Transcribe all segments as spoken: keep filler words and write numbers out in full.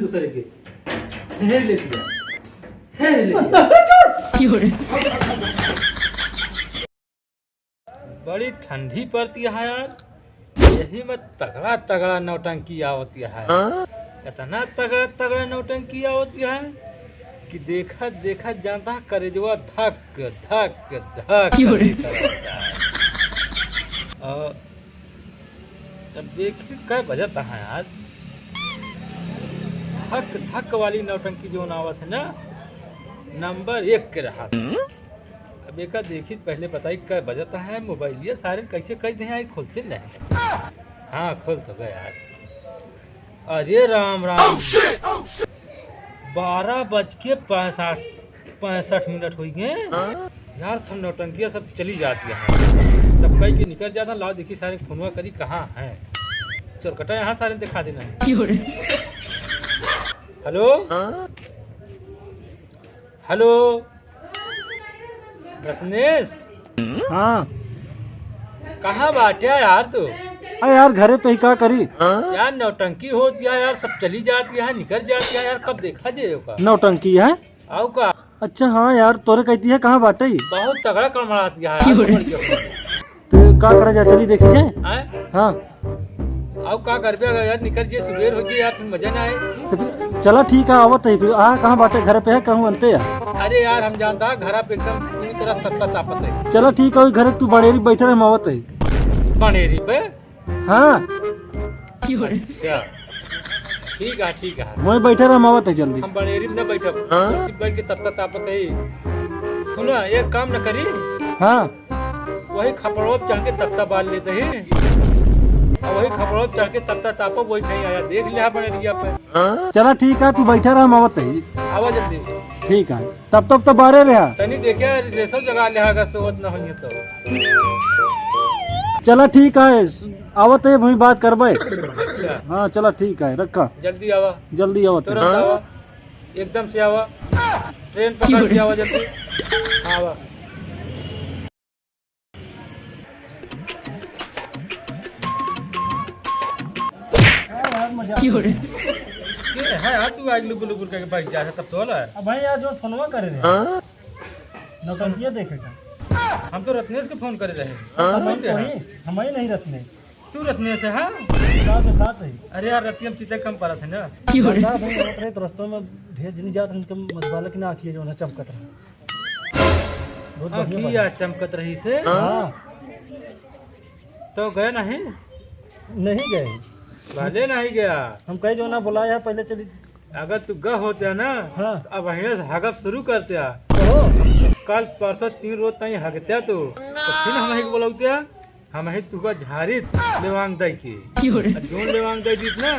दूसरे के। हे ले लिया। हे ले लिया। बड़ी ठंडी पड़ती है यार, यही में तगड़ा तगड़ा नौटंकी आवती है। हाँ? इतना तगड़ा तगड़ा नौटंकी आवती है कि देखत देखत जानता करेजवा धक धक धक करता रहता है। और अब देखिए कै बजत है आज, धक धक वाली नौटंकी जौन आवत है ना, नंबर एक के रहा। अब एका देखी, पहले बताई कै बजत है, मोबाइलिया सारे कैसे कह दे, आई खोलते नहीं। हाँ, खोल तो गए यार। अरे राम राम। बारह बज के पैंसठ, पैंसठ मिनट हो गए। यार, सब नौटंकिया सब चली जाती है, सब कह के निकल जाता। लाओ देखी सारे फोनवा करी कहाँ है, चोरकटा यहाँ सारे दिखा देना है। हेलो, हेलो, रत्नेश। हाँ। कहाँ बाटे यार तू? अरे यार, घरे पे ही, का करी? यार, नौटंकी होती है यार, सब चली जाती है, निकल जाती है यार, कब देखा जे ओका? नौटंकी है? आऊ का? अच्छा हाँ यार, तोरे कहती है, कहाँ बाटे? बहुत तगड़ा कड़मड़ाती है यार, क्यों रे? पकड़ के। तो का करा जा, चली देखी जाए? हैं? हाँ। आऊ का करबे अगर यार, निकल जे, सुबेर हो जे यार, फिर मजा ना आए। तो फिर चला ठीक है, आवत है फिर। हाँ, कहाँ बाटे, घर पे है, कहूँ अंते है? अरे यार, हम जानता है घर पे एकदम पूरी तरह तत्ता तापत है। चला ठीक है, वही घरे तू बड़ेरी बैठे रहे, हम आवत है। बड़ेरी पे? हाँ। अच्छा, ठीक है, ठीक है। वहीं बैठे रह, हम आवत है जल्दी। हम बड़ेरी में न बैठब, हाँ? कुर्सी बैठ के तत्ता तापत है। सुना, एक काम न करी। हाँ। वही खपड़वा पे चढ़ के तत्ता बाल लेते ही, और वही खपड़वा पे चढ़ के तत्ता तापब, वही कहीं आया देख लिया बड़ेरिया पे। चला ठीक है, तू बैठे रह, हम आवत है। आवा जल्दी। ठीक है। तब तक तो बारे रहा। तनी देखिया, रेशम जगा ले, अगर सोवत ना होइए तो। चला ठीक है, आवत है, वहीं बात करबे। अच्छा। हाँ, चला ठीक है, रखा। जल्दी आवा। जल्दी आवत है। तुरंत आवा, एकदम से आवा, ट्रेन पकड़ के आवा जल्दी। हाँ, आवा। के है यार, तू आज लुबुर लुबुर करके बैठ जा, तब तो होला। अब भाई यार, जो फोनवा करे रहे, हाँ? नौटंकिया देखे का। हम तो रत्नेश के फोन करे रहे। हाँ? हम ही तो ही, हम ही नहीं रत्नेश। तू रत्नेश है, हाँ? का तो साथ है। अरे यार, रतिया में चिते कम पड़त है ना। का भाई, आवत रहे तो रस्तों में ढेर जनी जात, उनके मधुबालक ना आँखिए जो ना चमकत रहा। बहुत बढ़िया आँखिया बात। चमकत रही से। हाँ। तो गए नहीं? नहीं गए। भले नहीं गया। हम कहे जो ना बुलाया है, पहले चली। अगर तू गए होते ना, हाँ। तो अब वहीं से हगब शुरू करते। कहो। कल परसों तीन रोज ताई हगते तू, तो फिर हम ही को बुलाते। हम ही तुका झारित लेवांग दई के। क्यों रे? आ जोन लेवांग दई दीत ना,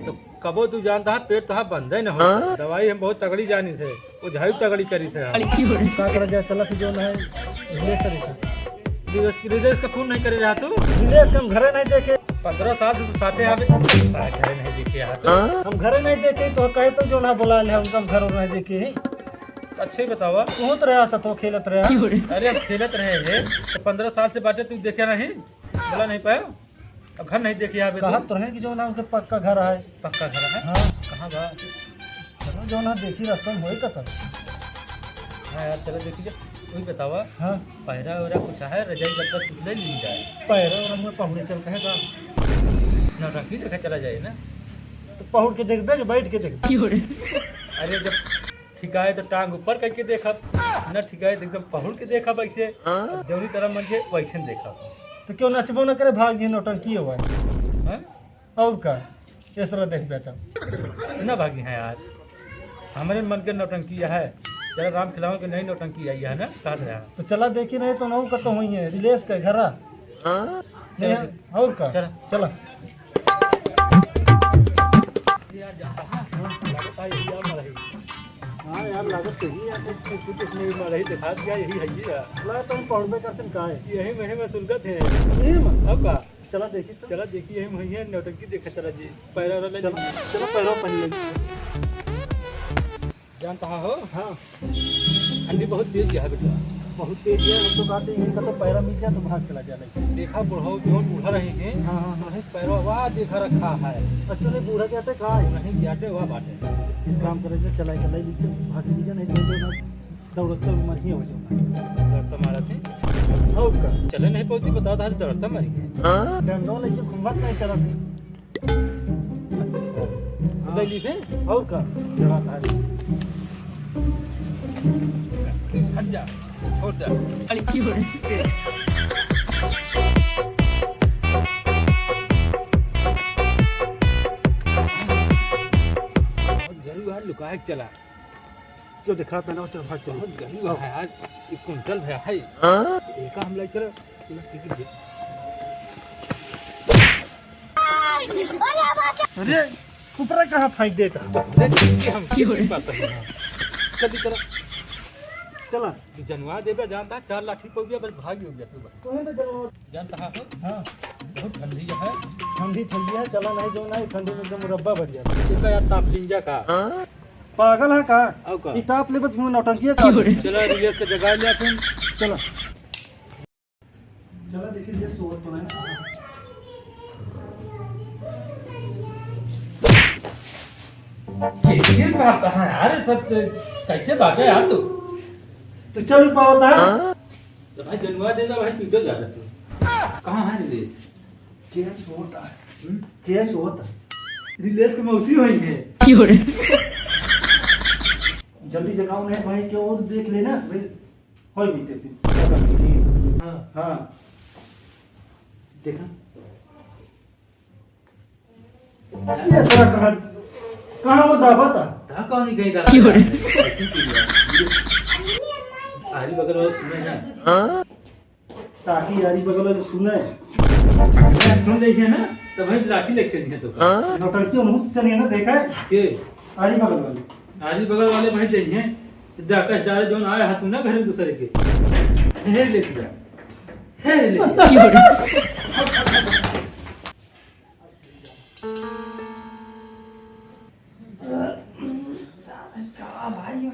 तो कबो तू जानता है, पेट तोहार बंदे न हो। हाँ? दवाई हम बहुत तगड़ी जानी थे, वो झाड़ू तगड़ी करी थे हम। क्यों रे? का करा जाए, चला फिर जो ना है, रिलेश करे का। रिलेश, रिलेश का फोन नहीं करे रहा तू? रिलेश का हम घरे नहीं देखे। पन्द्रह साल से तो साथे आवे। साला घरे नहीं देखे रहा तू? हाँ? हम घरे नहीं देखे, तो कहे तो जो ना बुला ले, उनका हम घर नहीं देखे ही। अच्छा ही बतावा। तू तो रहा, सतो खेलत रहा। क्यों रे? अरे हम खेलत रहे हैं, तो पन्द्रह साल से बाटे तू देखे नहीं? बोला नहीं पाया? अब घर नहीं देखे यहाँ पे कहा तू? तो है कि जो ना उनके पक्का घर है। पक्का घर है? हाँ। कहाँ बा? चलो जो ना देखी रास्ता में होई कतल। हाँ यार, चलो देखी जा। वही बतावा। हाँ। पैरा वैरा कुछ है, रजाई गद्दा कुछ ले ली जाए। पैरा वैरा में पहुड़े चल कहे का? नौटंकी देखे चला जाए ना। तो पहुड़ के देखबे कि बैठ के देखबे? क्यों रे? अरे जब ठिकाए तो टांग ऊपर करके देखब, न ठिकाए तो एकदम पहुड़ के देखब ऐसे। हाँ? जौनी तरह मन के वैसे देखब। तो क्यों नचबो न करे, भाग ये नौटंकी हुआ है। हाँ? और का? इस तरह देख बेटा। ना भागी है यार, हमारे मन के नौटंकी है। चला राम खिलावन के नई नौटंकी आई है ना, कहत रहा। तो चला देखी नहीं तो नौ का तो हुई है, रिलेश का घरा। हाँ? नहीं, चला, चला। और का? चला। चला। हाँ यार, लागत तो ही है, कुछ, कुछ, कुछ नहीं मार रही, दिखा दिया, यही है ये। ला, तुम पढ़बे करते हैं, का है? यही में, में सुलगत है। यही में? अब का? चला देखी तो। चला देखी, यही में है, नौटंकी देखा, चला जी। पैरा वाला ले चला, ली। चला, पैरा पहन ले। जानता हो? हाँ। ठंडी बहुत तेज है बेटा। बहुत तेज है, हम तो कहते हैं इनका तो पैरा मिल जाए तो भाग चला जाए। नहीं, देखा बुढ़ऊ जो बूढ़ा रहे हैं, हाँ, हाँ, हाँ। वही पैरा वहाँ देखा रखा है। अच्छा, नहीं, बूढ़ा के अटैक है? नहीं, के अटैक वहाँ बाटे। एक काम करे, जो चलाई के लाई लीजिए, भाग लीजिए, नहीं तो, तो ना दौड़त तो मर ही हो जाओ। दौड़त तो मारत है। और का? चले नहीं पहुँची, बता दा, दौड़त तो मर गए। डंडो लेके घूमत नहीं चलत है। अच्छा। ले ली फिर? और का? जवाब आ गई। हट जा, छोड़ दे। अरे, की हो रहा है? बहुत गरीब है, लुकाए के चला। जो दिखा था ना, वो चल, भाग चल। बहुत गरीब है आज, एक कुंटल है, है। हाँ? एक हम ले चलो। अरे, ऊपर कहाँ फेंक देता? अरे, ये हम की बात है? जल्दी चलो। चला। जनवा देबे जानता, चार लाठी पउबे, बस भाग हो गया तू। कौन तो जनवा? जानता है हो? हाँ। बहुत ठंडी है। ठंडी, ठंडी है, चला नहीं जो नहीं, ठंडी में एकदम मुरब्बा बन जाता। इसका यार तापलिंजा का। पागल है का? और का? ई ताप ले बस मुंह नौटंकी है का? चला, रिलेस के जगा लिया फिर। चला। चला देखिए, ये सोवत तो नहीं। ये, ये बात है यार, सब कैसे बात है यार तू? तो चल पावत है? हाँ? तो भाई जनवा देना भाई, पीटो जा रहा तू। कहाँ है रिलेस? केस होता है। हम्म? केस होता है। रिलेस के मौसी वही है। की हो रे? जल्दी जगाओ नहीं भाई, के और देख लेना भाई। होई बीते फिर। हाँ। हाँ। देखा? ये सारा कहाँ, कहाँ वो दाबा था? ता कौन ही गई दाबा? की हो रे? ऐसी चीज है। आरी बगल वाले सुने हैं। ताकि आरी बगल वाले सुने। अगर सुन लेइहे ना, तो भाई लाठी लेके चलिए तो। नौटंकी उन्होंने चलिए ना, देखा है? के? आरी बगल वाले। आरी बगल वाले भाई चाहिए। डाका डाले जोन आए हाथ में ना घर में दूसरे के। हे ले सीधा। हे ले सीधा। का भाई?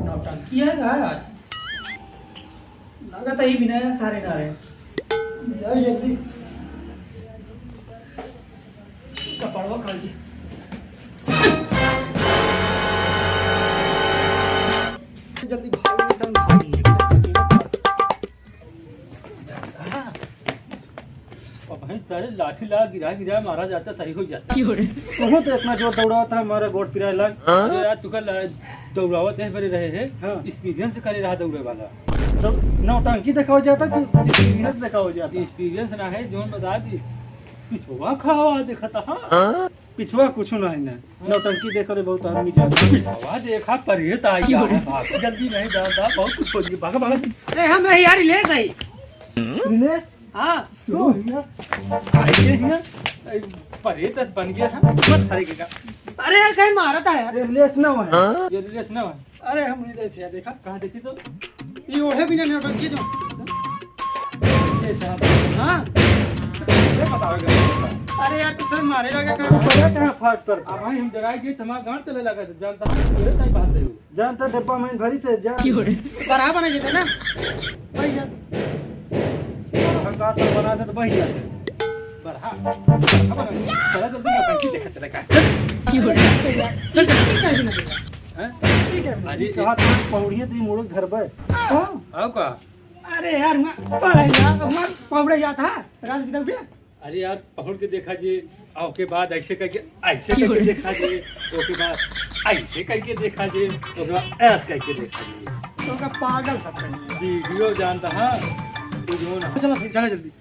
नौटंकी है का आज? लगत है ई बिना सारे ना रहे। जाओ जल्दी। कपड़वा खोल के। जल्दी भाग, एकदम भाग। अब भाई तारे लाठी ला गिरा गिरा मारा जाता, सही हो जाता। क्यों रे? तू तो इतना जोर दौड़ावत है, हमारा गोड़ पिराए लाग। अरे यार, तू कल दौड़ावत है बड़े रहे है, हाँ। Experience करे रहा दौड़े वाला। तो नौटंकी देखावा जाता कि experience देखावा जाता? Experience ना है, जोन बता दी। पिछवा खावा देखता, हाँ? हाँ? पिछवा कुछ ना है ना। नौटंकी देख रहे बहुत आदमी जाता। पिछवा देखा, परेत आई है, भाग। जल्दी नहीं जाता, बहुत कुछ हो गया। भागा, भागा। अरे हम यही यार ले गई। ले? हाँ। तो भैया, भाई के हिया, ए, परेत बन गया है, मत हरे के का। अरे यार, कहीं मारा था यार। ये रिलेस ना हुआ है। हाँ? ये रिलेस ना हुआ है। अरे हम नहीं देखे, देखा। कहाँ देखी तो? ये ओढ़े बिना नौटंकी जो। ये साहब। हाँ। ये बताओ क्या? अरे यार, तू सर मारे लगा कर। अरे कहाँ फाट पर? अब भाई हम जगाई गए, तुम्हारा गांड चले लगा, जानता हूँ, ये सही बात है। जानता डब्बा में भरी थे, जा। क्यों रे? बड़ा बना देते ना। भाई जा। सरकार तो बना दे तो भाई जा। बड़ा, बड़ा बना दे। चला जल्दी ना, पंछी देखा चला का। क्यों रे? चल, चल, चल, चल, चल। हैं? ठीक है। अरे, कहा था पौड़िए दी मुड़ो घर पे। हाँ। आओ का? अरे यार, मैं, अरे यार, मैं पौड़े गया था, रात बिता गया। अरे यार, पहुड़ के देखा जी, आ ओके बाद ऐसे करके, ऐसे क्यों करके रे? देखा जी, ओके बाद ऐसे करके देखा जी, ओके बाद ऐसे करके देखा जी। तो का पागल सब कहीं। वीडियो जानता, हाँ? तू जो ना। चलो, चलो जल्दी।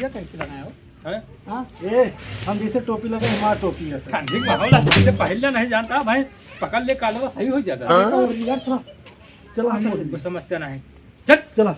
ये कैसे लगाया हो? हैं? हाँ? ए, हम जैसे टोपी लगाए, हमारा टोपी रहता है। ठंडी का माहौल है, हमसे पहले नहीं जानता भाई, पकड़ ले कालवा सही हो जाता। हाँ? और यार, चलो। चलो, हम चलो, कुछ समझते नहीं। चल। चलो।